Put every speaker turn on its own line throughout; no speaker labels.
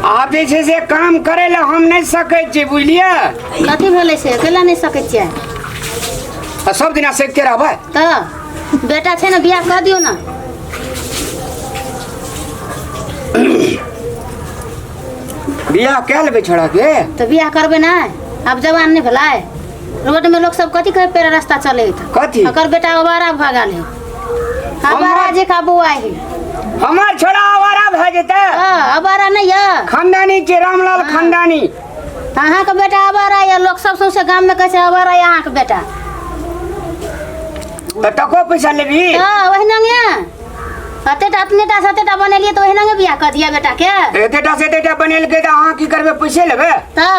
आब जे छै से काम करै लए हम नहि सकै छी, बुझलियै?
कथी भेलै से कैला नहि सकै छियै?
आ सब दिना सकिते रहबै?
तऽ बेटा छै ने, बियाह कऽ दियौ ने।
बियाह कए लेबै छोड़ा के?
तऽ बियाह करबै ने, आब जवान नहि भेलै? रोड में लोग सब कथी कहे पेड़ रास्ता चले?
कथी?
अकर बेटा आवारा भऽ गेल है, आवारा जेका बौआ है।
हमर छोड़ा आवारा भए जेतै?
हाँ, आवारा नहीं है।
खानदानी के रामलाल खानदानी।
अहाँके बेटा आवारा यऽ, लोग सब सौंसे गाम में कहै छै आवारा यऽ अहाँके बेटा।
तऽ टको पैसा लेबही?
तऽ ओहिना अतेटा अपनेटा से अतेटा बनेलियै तऽ ओहिना बियाह कऽ दिया बेटा के।
एतेटा से एतेटा बनेलकै तऽ अहाँ की करबै? पैसे लेबै?
तऽ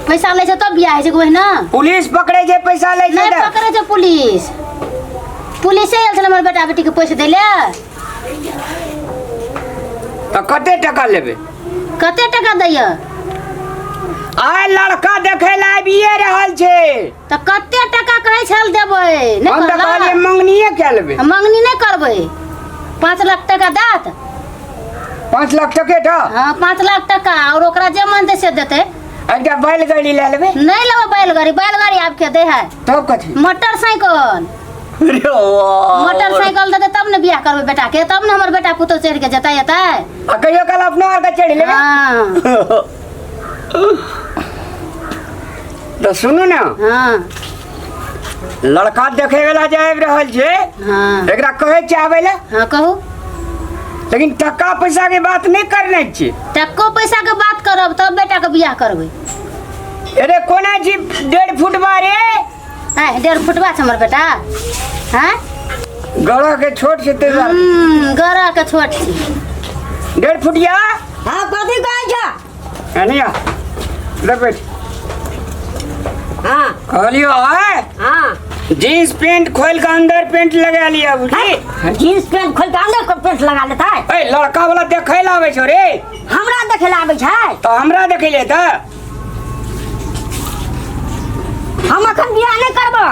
पैसा लै छै तब बियाह होइ छै ओहिना?
पुलिस पकड़ै छै पैसा लै छै।
नहि
तऽ
पकड़ै छै पुलिस। पुलिसे आयल छलै हमर बेटा बेटीके पैसा दै लए।
तऽ कते टका लेबै?
कते टका दैया?
आइ लड़का देखै लए आबिए रहल छै।
तऽ कते टका कहै छल देबै? नहि
हम तऽ
कहलक?
कहलियै मंगनिए कए लेबै।
मंगनी नहि करबै, 5 लाख टका देत।
5 लाख टके टा?
हाँ, 5 लाख टका और ओकरा जे मन दे से देतै।
एकटा बैलगाड़ी लए लेबै।
नहि लेबै बैलगाड़ी। बैलगाड़ी आब के दे है?
तब कथी?
मोटरसाइकिल।
अरे वाह।
मोटरसाइकिल देतै तब ने बियाह करबै बेटा के, तब ने हमर बेटा पुतोह चढ़ि के जेतै एतै।
आ कहियो काल अपनो आरके चढ़ि लेबै।
हाँ।
तऽ सुनू ने।
हाँ।
लड़का देखे वाला जे आबि रहल छै, एकरा कहै छै आबै लए?
हाँ, कहू।
लेकिन टका पैसा के बात नहि करने छी।
टको पैसा के बात करब तब बेटा के बियाह करबै।
अरे कोना छी 1.5 फुट बारे?
आय, 1.5 फुटवा छै हमर बेटा? हाँ।
गड़ा के छोट छै ताहि दुआरे।
गड़ा के छोट छै।
1.5 फुटिया।
हाँ, कथी कहै छ?
एने आ, इधर बैठ।
हाँ।
कहलियो आय।
हाँ।
जीन्स पेंट खोल के अंदर पेंट लगा लिया, बुझली?
जीन्स पेंट खोल के अंदर को पेंट लगा लेता है?
ए, लड़का वाला देखै ला आबै छौ रे।
हमरा देखे ला आबै छै?
तऽ हमरा देखै ले तऽ।
हम अखन बियाह नहि करबो।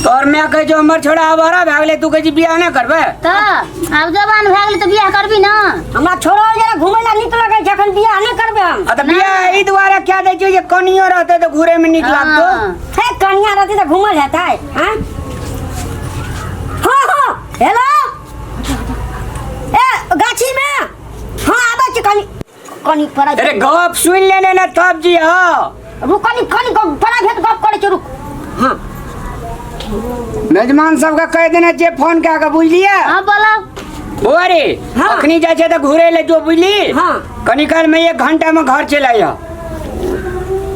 तोहर माय कहै छौ हमर छोड़ा आवारा भए गेलै, तू कहै छी बियाह नहि करबै?
तऽ आब जवान भए गेलै तऽ बियाह करबी ने।
हमरा छोड़ो जरा घुमै ला नीक लगै छै, अखन बियाह नहि करबै हम।
आ तऽ बियाह एहि दुआरे कए दै छियौ जे कनियो रहतै तऽ घुरै मे नीक लागतौ।
हाँ।
हे, कनिया रहतै तऽ घुमल हेतै? हाँ हाँ हाँ, हेलो, ए गाछी मे, हाँ, आबै छी, कनी कनी पढ़ाइ।
अरे गप सुनि लेने ने तब जी। हाँ।
रुक, कनी कनी प्राइवेट गप करै छी, रुक। हाँ।
मेजमान सबके कहि देने छियै फोन कए कऽ, बुझलियै?
हाँ, बोलो।
बौआ रे।
हाँ।
अखनी जाइ छै तऽ घुरै लए जो, बुझली?
हाँ।
कनी काल मे 1 घंटा मे घर चलि आइह।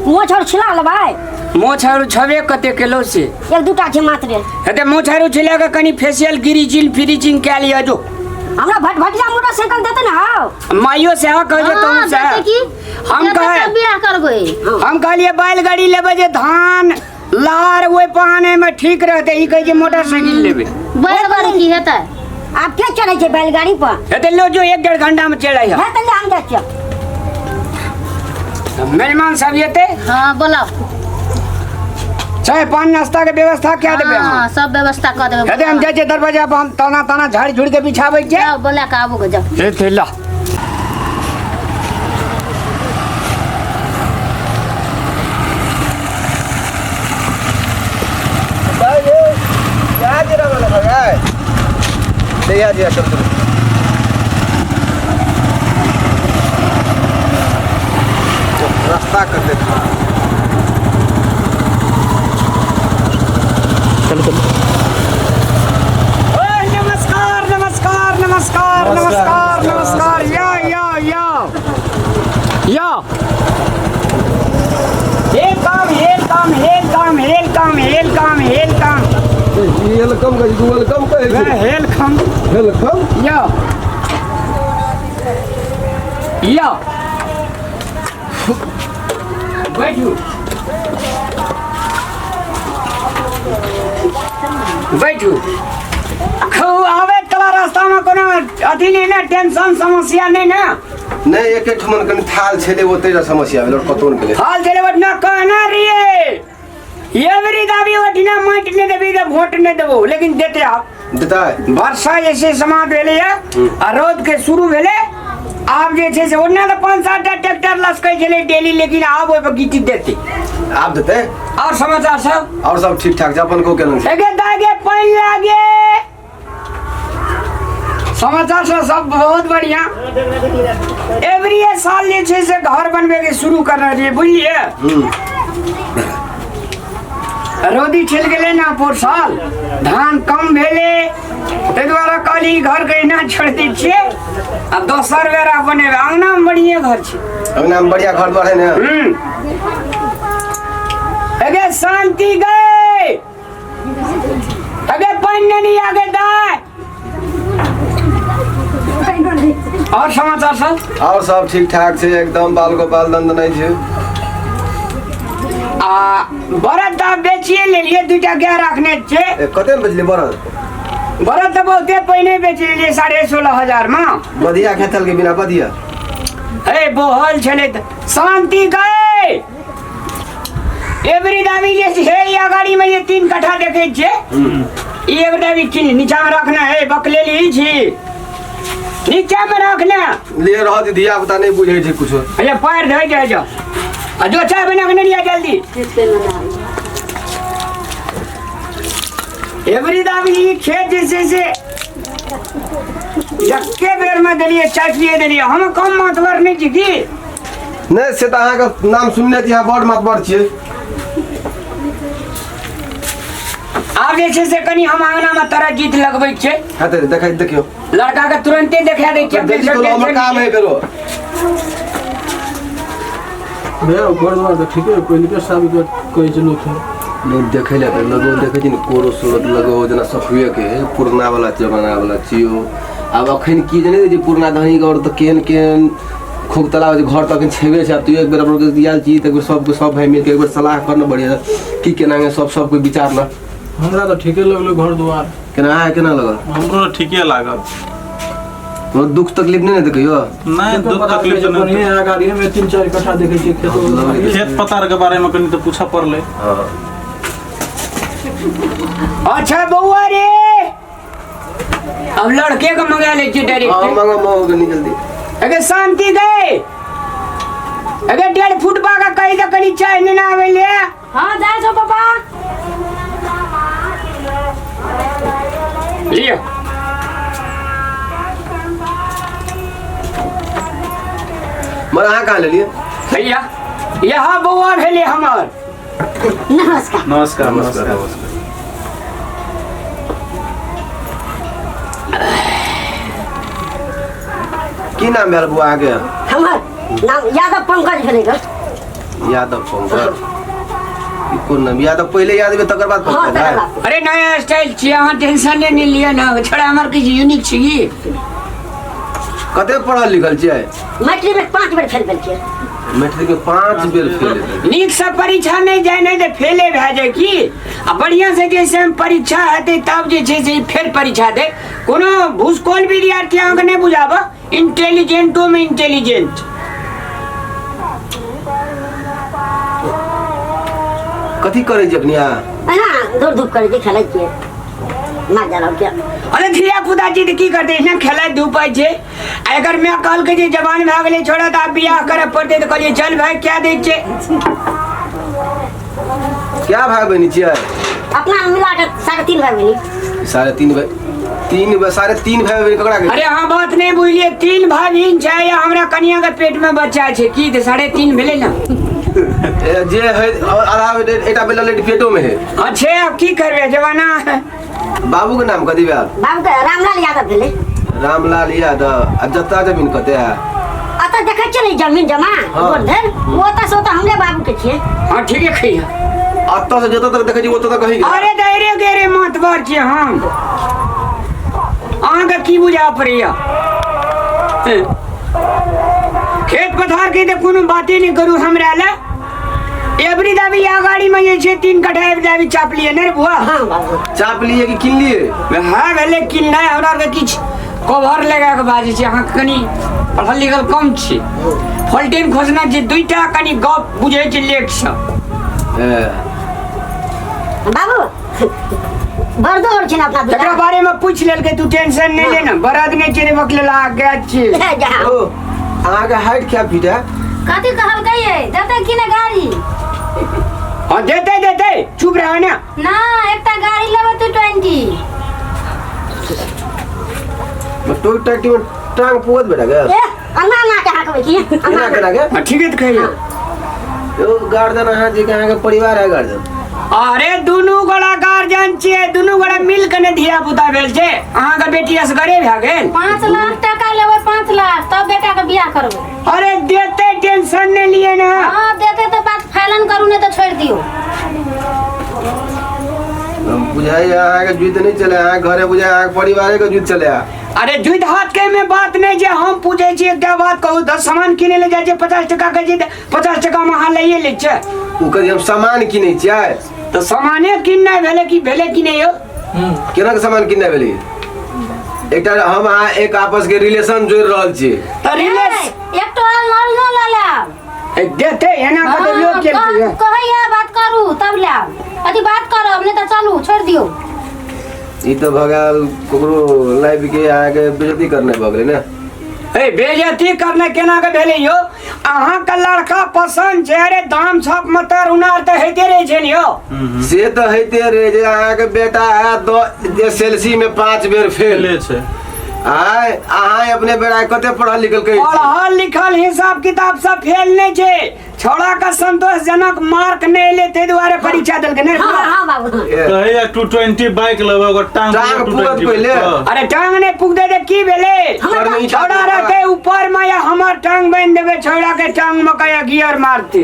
मोछ और छिला लेबै?
मोछ आरू छबे कते केलो से?
एक दूटा छै मात्र।
हेतै, मोछ आरू छिला कऽ कनी फेसियल गिरीचिंग फ्रीचिंग कए लिअ जो।
हमरा भटभटिया मोटरसाइकिल देते ने हौ।
माइयो सेहो कहै छै।
हाँ,
तहूँ
देतै
से
की?
हम
देतै
कहे
तब बियाह करबै।
हम कहलियै बैलगाड़ी लेबै जे धान लार ओहि पाने मे ठीक रहतै, ई कहै छै मोटरसाइकिल लेबै।
बैलगाड़ी की हेतै?
आब के चढ़ै छै बैलगाड़ी पर?
हेतै, लो जो, 1-1.5 घंटा मे चलि अइह।
है तऽ ले, हम जाइ छियै।
मेजमान सब एतै।
हाँ, बोलो।
चाय पान नाश्ता के व्यवस्था कए देबै
हाँ,
अहाँ?
सब व्यवस्था कऽ देबै।
हेतै, हम जाइ छियै दरवाजा पर, हम ताना ताना झाड़ि झुड़ि के बिछाबै छियै।
जाओ, बोला के आबू गे, जाओ।
हेतै, ला।
भाई ये क्या जरा वाला भाई ले आ दिया, चल चल, रास्ता कर दे।
ओए, नमस्कार नमस्कार नमस्कार नमस्कार नमस्कार, या या या या, welcome welcome welcome welcome welcome welcome.
Welcome कहै छै? Welcome कहै छै?
Welcome.
Welcome.
या या, बैठू बैठू। खूब आबै कला रास्तामे कोनो अथी नहि ने, टेंशन समस्या नहि ने?
नहि, एक ठमन कनि थाल छलै, ओतै समस्या भेल, और कतौ नहि भेलै।
हाल चले ओठना कहना रहिए एवरी दाबी, ओठना माटि नहि देबी तऽ वोट नहि देबो, लेकिन देते आब।
देतै।
वर्षा जैसे समाप्त भेलै आ रौद के शुरू भेलै, आब जे छै से ओना तऽ पाँच सात टा ट्रैक्टर लसकै छलै डेली, लेकिन आब ओहिपर गिट्टी देतै।
आब देतै।
और समाचार सब?
और सब ठीक ठाक छै, अपन को केना छै?
एगे दागे पानि लागे। समाचार सब सब बहुत बढ़िया। एवरी साल जे छै से घर बनबे के शुरू करने रहियै, बुझलियै? रौदी चलि गेलै ने पोर साल, धान कम भेलै, ताहि दुआरे कहली घर के एना छोड़ि दै छियै, आब दोसर बेरा बनेबै। अङ्गनामे बढ़िए घर छै।
अंगना में बढ़िया घर द्वार है ने?
अगे शांति गए, अगे पानि नहीं आगे दाय। और समाचार सब?
और सब ठीक ठाक छै एकदम, बाल गोपाल दंद नहीं छै।
आ बरद तऽ बेचिए लेलिए, दूटा गाय रखने छियै।
ए, कते में बेचली बरद?
बरद तऽ बहुते पहिने बेच लेलिए 16,500 में।
बधिया खेतल के बिना बधिया?
ए बोहल छलै तऽ। शांति गए, एवरी दामी जे छै ई अगाड़ी में जे 3 कट्ठा देखै छियै, ई एवरी दामी किन नीचा में रखना है, बकलेली छी नीचा में रखना।
ले रह दी, धिया पुता नहीं बुझै छै कुछो।
अच्छा पैर धोइ जाय जो, आ जो चाय बना के नहीं लिया जल्दी। एवरी दामी ई खेत जे छै से एके बेर में देलिए, चाय पिए देलिए। हम कम मातबर नहीं छी की?
नहीं से तऽ अहाँके नाम सुनने छी, अहाँ बड़ मातबर छियै।
आब जे छै से कनि हम आंगना में तरह गीत लगबै छियै।
हेतै देखै देखियौ।
लड़का के तुरंते देखा दै छियै।
जल्दी करू, हमर काम है फेरो।
भैया घर द्वार तऽ ठीके पहिलुके साल कहै छै लोक सब।
नहीं देखे ले तो लगो देखे छी ने कोरो सूरत लगो जेना सफुए के पुरना वाला जमाना वाला छियो। आब अखन की जने जे पुरना धनी घर तऽ केहन केहन खूब तलाब जे घर तऽ अखन छेबे छै। आब तू एक बेर अपनो के आयल छी तऽ एक बेर सबके सब भाई मिलके एक बेर सलाह करना बढ़िया की केना के सब सबके विचार ना।
हमरा तऽ ठीके लगलो घर द्वार।
केना अहाँ केना लगल?
हमरो ठीके लागल।
कोनो दुख तकलीफ नहीं ने देखियो?
नहीं, दुख तकलीफ तो नहीं।
बढ़िया है, गाड़िए में 3-4 कट्ठा देखे छियै खेतो।
खेत पतार के बारे में कनी तो पूछा पड़लै।
हाँ।
अच्छा बउआ रे, अब लड़के के मंगा ले छियै डायरेक्ट।
हाँ, मंगा, मंगा कनी जल्दी।
अगे शांति गए, अगे 1.5 फुट बा का कही तो कनी चाय नहीं ना आवे ले।
हाँ जा जो पापा।
लियो।
मर अहाँ कहाँ लेलिए?
भैया यहाँ बउआ भेले हमर।
नमस्कार।
नमस्कार,
नमस्कार,
नमस्कार।
नमस्कार। की नाम भेल बउआ अहाँके?
हमर नाम यादव पंकज भेलै ग।
यादव पंकज। ई कोन नाम? यादव पहिले याद भेल तकर बाद
हाँ,
पंकज,
तकर
है?
बाद।
अरे नया स्टाइल छियै, अहाँ टेंशन नहि लिअ ने, छोड़ा हमर किछु यूनिक छी की।
कते पढ़ल लिखल छियै?
मैट्रिक में 5 बेर फेल भेल छियै।
मैट्रिक में 5 बेर फेल भेल।
नीक से परीक्षा नहीं जाय नहीं तऽ फेले भए जाय की। आ बढ़िया से जैसे हम परीक्षा हेतै तब जे छै से फेर परीक्षा दे। कोनो भूसकोल विद्यार्थी अहाँके नहि बुझाबऽ, इंटेलिजेंटो में इंटेलिजेंट।
कथी करै छी अपने अहाँ?
एना दौड़ धूप करै छी, खेलै छियै। मार जा रहल छियै।
अरे धिया पुता जी तऽ की करतै, एना खेलै धूपै छै। आ एकर माय कहलकै जे जवान भए गेलै छोड़ा तऽ आब बियाह करऽ पड़तै, तऽ कहलियै चल भाय क्या दै छियै।
क्या भाई बहिनी छियै?
अपना मिला के 3.5 भाई बहिनी।
3.5 भाई, तीन भाई, 3.5 भाई बहिनी ककरा के?
अरे अहाँ बात नहीं बुझलियै, 3 भाई बहिन छै या हमरा कनिया के पेट में बच्चा छै की, तऽ 3.5 भेलै ने।
ए, जे है आधा एकटा बेला लेट पेटो में है।
अच्छे अब की करबै जमाना।
बाबू के नाम कथी भेल?
बाबू के रामलाल यादव भेलै।
रामलाल यादव। आ जत्ता जमीन कते है?
अतऽ देखै छियै ने जमीन जमा
हाँ।
गोर धरि, ओतऽ से ओतऽ हमरे बाबू के छियै।
हाँ ठीक है खैया।
अतऽ से जतऽ तक देखै छी ओतऽ तक कहीं।
अरे दायरे गेरे मातबर छियै हम, अहाँके की बुझा पड़ैया? खेत पथार के तऽ कोनो बाते नहि करू हमरा लए। एवरी दाबी अगाड़ी में जे छै 3 कट्ठा एवरी दाबी चाप लिए ने रे बुआ?
हाँ बाबू।
चाप लिए कि किन लिए?
हाँ भेलै किननाइ, हमरा आरके किछु कवर लगा के बाजै छी, अहाँ कनि पढ़ल लिखल कम छी, फॉल्टेन खोजना छी, 2टा कनि गप बुझै छी लेटसँ।
बाबू बरदो और छै ने अपना दुटा?
तकरा बारे में पूछ लेलकै, तू टेंशन नहीं ले ना, बरद नहीं छै रे बकलेला गैस छी।
जा।
ओ। अहाँके हाइट क्या फीट है?
कथी कहलकै ये देतै कि ने गाड़ी?
हाँ देते देते चुप रह ना।
ना एकटा गाड़ी लेबै 220।
टू ट्वेंटी में टांग पुगत बेटा के?
ए अन्ना अन्ना के हाकबै की
केना केना के?
हाँ ठीक है तो कहियो।
यो गार्जियन अहाँ जी के अहाँके परिवार है गार्जियन?
अरे दुनू गोड़ा गार्जियन छियै, दुनू गोड़ा मिल के ने धिया पुता भेल छै। अहाँके बेटी असगरे भए गेल।
5 लाख टका लेबै, 5 लाख तब बेटा के बियाह करबै।
अरे देते टेंशन नहीं लिए ना।
हाँ देते तो बात फाइनल करू नहीं तो छोड़ दियो।
बुझाइ अहाँके जुइत नहीं चले, अहाँ घरे बुझाइ अहाँके परिवारे के जुइत चले।
अरे जुइत हाथ के में बात नहीं जे हम पूछे छी एकटा बात कहू तऽ सामान किने ले जाइ छै 50 टका के छै 50 टका में अहाँ लइए लै छियै।
ओ कहे हम सामान किनै छियै।
तऽ सामाने किननाइ भेलै कि भेलै कि नहि यौ?
केना के सामान किननाइ भेलै? एकटा हम अहाँ एक आपस के रिलेशन जोड़ि रहल छी।
तऽ रिलेशन
एकटा नल न लऽ लाब।
देते एना कऽ लोग के
कहैया बात करू तब लाब। अथी बात करब नहीं तऽ चलू छोड़ दियौ।
ई तऽ भऽ गेल ककरो लाइफ के अहाँके बेइज्जती करनाइ भऽ गेलै ने।
ए बेइज्जती करना केना के भेलै यौ? अहाँके लड़का पसंद छै, अरे दाम छप मतर उनार तऽ होइते रहै छै ने यौ।
से तऽ होइते रहै छै। अहाँके बेटा है तो एस एल सी में 5 बेर फेल
छै।
आय अहाँ अपने बेटा कते पढ़ल लिखल कहै छी?
पढ़ल लिखल हिसाब किताब सब फेल नहीं छै। छौड़ा का संतोषजनक मार्क नहीं एलै ताहि दुआरे परीक्षा देलकै ने।
हाँ हाँ बाबू।
कहैया 220 बाइक लेबै ओकर टांग
टांग पुगत पहिले।
अरे टांग नहीं पुग दे की भेलै? छौड़ा रहते ऊपर में या हमर टांग बांधि देबै छौड़ा के टांग में कहिया गियर मारते।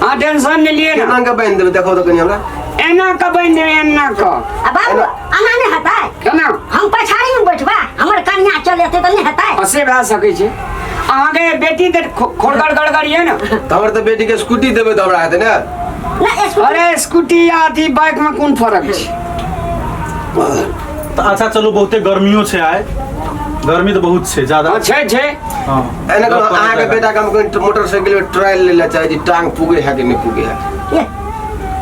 हाँ टेंशन नहीं लिए ना।
केना के बांधि देबै देखो तो कनी हमरा।
एना के बांधि देबै एना के।
आ बाबू एना नहीं हेतै।
केना?
हम पछाड़ी में बैठबा, हमर कन्या चलेतै तऽ नहीं हेतै।
से भए सकै छै। अहाँके बेटी तऽ खोड़गड़ गड़गड़ ये ना।
तऽ हमर तऽ बेटी के स्कूटी देबै तऽ हमरा हेतै ने।
अरे स्कूटी या अथी बाइक में कोन फर्क छै?
तऽ अच्छा चलू बहुते गर्मियो छै आइ, गर्मी तऽ बहुत छै ज्यादा।
छै छै।
हाँ
एना कहलहुँ अहाँके बेटा के हम कनि मोटरसाइकिल में ट्रायल लै लए चाहै छी, टांग पुगे है कि नहि पुगे है।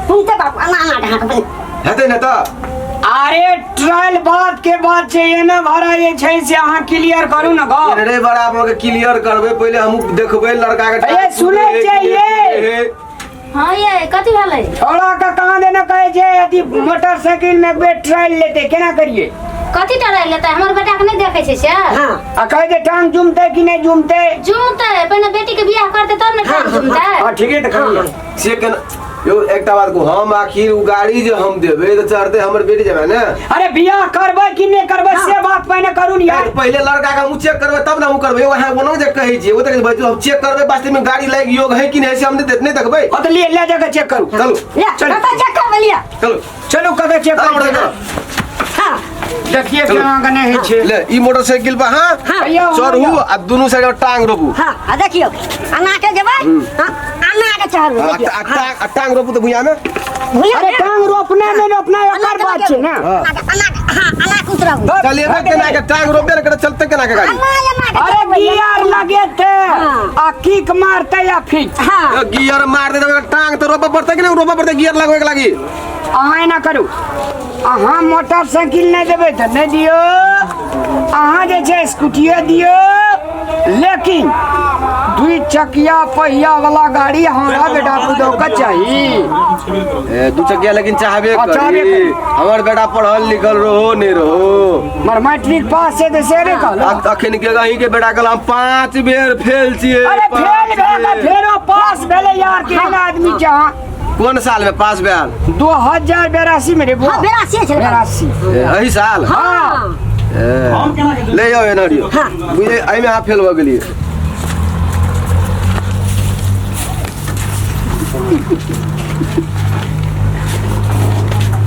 पुगते बाबू एना एना के हाथ
हेतै ने तऽ?
अरे ट्रायल बात के बात छै, एना भाड़ा जे छै से अहाँ क्लियर करू ने गप।
अरे बड़ा अपना क्लियर करबै पहिले, हम देखबै लड़का के।
ए सुनै छै ये?
हाँ ये कथी भेलै?
छौड़ा के कहाँ देने कहै छै अथी मोटरसाइकिल में एक बेर ट्रायल लेतै, केना करियै?
कथी ट्रायल लेतै? हमर बेटा के नहीं देखै छै से।
हाँ
आ कहै छै टांग जुमतै कि नहि जुमतै?
जुमतै पहिने बेटी के बियाह करतै तब ने टांग जुमतै।
हाँ ठीके तऽ कहलियै।
से केना यौ? एकटा बात कहू, हम आखिर उ गाड़ी जे हम देबै तऽ चढ़तै हमर बेटी जेबै ने।
अरे बियाह करबै कि नहि करबै से बात पहिने करू ने यार।
पहिले लड़का के हम चेक करबै तब ने हम करबै। वहाँ ओना जे कहै छियै ओ तऽ भाई हम चेक करबै वास्तव में गाड़ी लायक योग है कि नहि से हम नहीं देखबै।
हाँ तऽ लिए ले जाके चेक करू।
चलू
चलू
कतऽ चेक करबै लिअ?
चलू
चलू कतऽ चेक
चलू।
हाँ
देखिए केना के नहि होइ छै।
ले ई मोटरसाइकिल पर हाँ चढ़ू आ दुनू साइड टांग रोपू।
हाँ आ देखियौ अन्ना के जेबै। हाँ अन्ना के चढ़ू।
आ टांग रोपू तऽ भुइयाँ में।
अरे टांग रोपना नहीं रोपना एकर बात छै ना।
हाँ अन्ना के उतरबू।
चलेबै केना के? टांग रोपबे ने करतै चलतै केना के गाड़ी?
अरे गियर लगेतै आ किक मारतै या फिट।
हाँ
गियर मार देतै टांग तऽ रोपऽ पड़तै कि नहि? रोपऽ पड़तै गियर लगबै के लागी।
अहाँ एना करू, अहाँ मोटरसाइकिल नहि देबै तऽ नहि दियौ, अहाँ जे छै स्कूटिए दियौ, लेकिन दुई चकिया पहिया वाला गाड़ी हमरा बेटा पुतोह के चाही।
दू चकिया लेकिन चाहबे करी। हमर बेटा पढ़ल लिखल रहो नहीं रहो,
मर मैट्रिक पास छै तऽ से नहि कहलहुँ।
अखन के अहीं के बेटा कहल हम 5 बेर फेल छियै।
अरे फेल भेल तऽ फेरो पास भेलै यार, केहन आदमी छै अहाँ?
कोन साल में पास भेल?
2082 में रे बुआ।
हाँ 82 छलै।
82
एही साल?
हाँ।
ले जाओ एना दियौ। बुझे एहिमे अहाँ फेल भऽ गेलियै।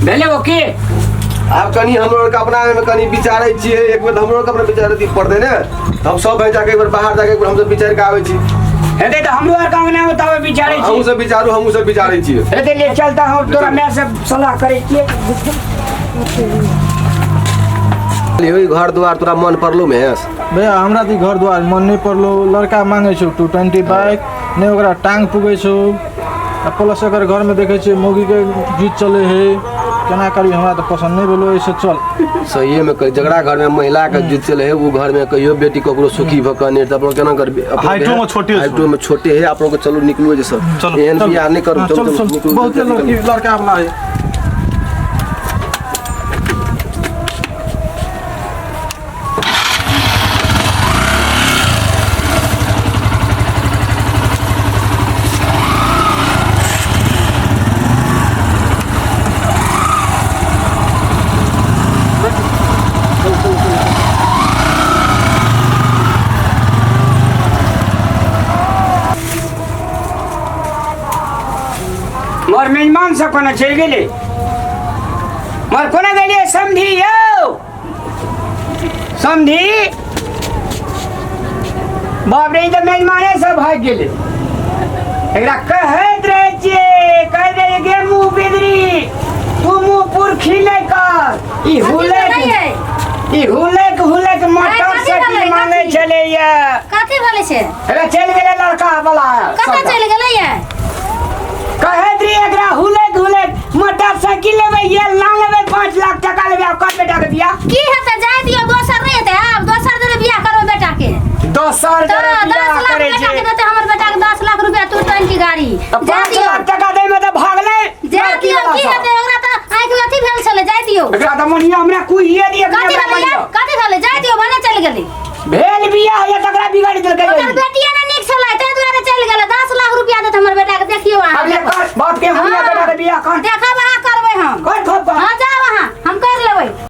भेलै ओके।
आब कनी हमरो आरके अपना में कनी विचारै छियै, एक बेर हमरो आरके अपना विचार पड़तै ने, तऽ हम सब भाइ जाके एक बेर बाहर जाके एक बेर हमसब विचारि कऽ आबै छी।
हेतै तऽ हमरो आरके अंगना मे तब विचारै छी।
अहूँ सब विचारू, हमहूँ सब विचारै छियै।
हेतै ले चलता हम तोरा माय से सलाह करै छियै।
यौ घर द्वार तोरा मन पड़लो महेश?
भैया हमरा तऽ घर द्वार मन नहीं पड़लो। लड़का मांगे छौ 220 बाइक नहीं, ओकरा टांग पुगै छौ, आ प्लस एकर घर में देखै छियै मौगी के गीत चले है। केना करी हमरा तऽ पसंद नहि भेलो ऐसे चल।
सहिए में कही जकरा घर में महिला के जीत चले है वो घर में कहियो बेटी ककरो सुखी भ के नहीं त अपनो केना करबे?
हाइटो में छोटे छौ।
हाइटो में छोटे है अपनो के। चलू निकलू जे सब
चलू,
एहन
चलू।
बियाह नहीं करू।
हाँ,
चलू
चल
चलू
चल
निकलू
बहुते
जल्दी
लड़की
निकलू।
लड़का वाला है।
मोर मेजमान सब कोना चलि गेलै? मोर कोना गेलियै समधी यौ? समधी बाप रे, ई तऽ मेजमाने सब भागि गेलै। एकरा कहैत रहै छियै, कहैत रहै गे मुँह बिदरी, तू मुँह पुरखी नहि कर। ई
कथी
हुलक
भेलै?
ई हुलक हुलक मोटरसाइकिल
कथी भेलै?
मांगै
कथी?
छलैया।
कथी भेलै से?
एकरा चलि गेलै लड़का वाला।
कतऽ चलि गेलै ये?
कहैत रहियै एकरा हुलक हुलक मोटरसाइकिल लेबै, ये ला लेबै, 5 लाख टका लेबै। आब कर बेटा के बियाह।
की हेतै? जाय दियौ, दोसर नहि हेतै। आब दोसर जरे बियाह करबै बेटा के।
दोसर
तऽ
जरे
10
बियाह
लाख
करै
बेटा
छै
के देतै? हमर बेटा के 10 लाख रुपया, तू ट्वेंटी गाड़ी
तऽ
जाय
5
दियौ।
लाख टका।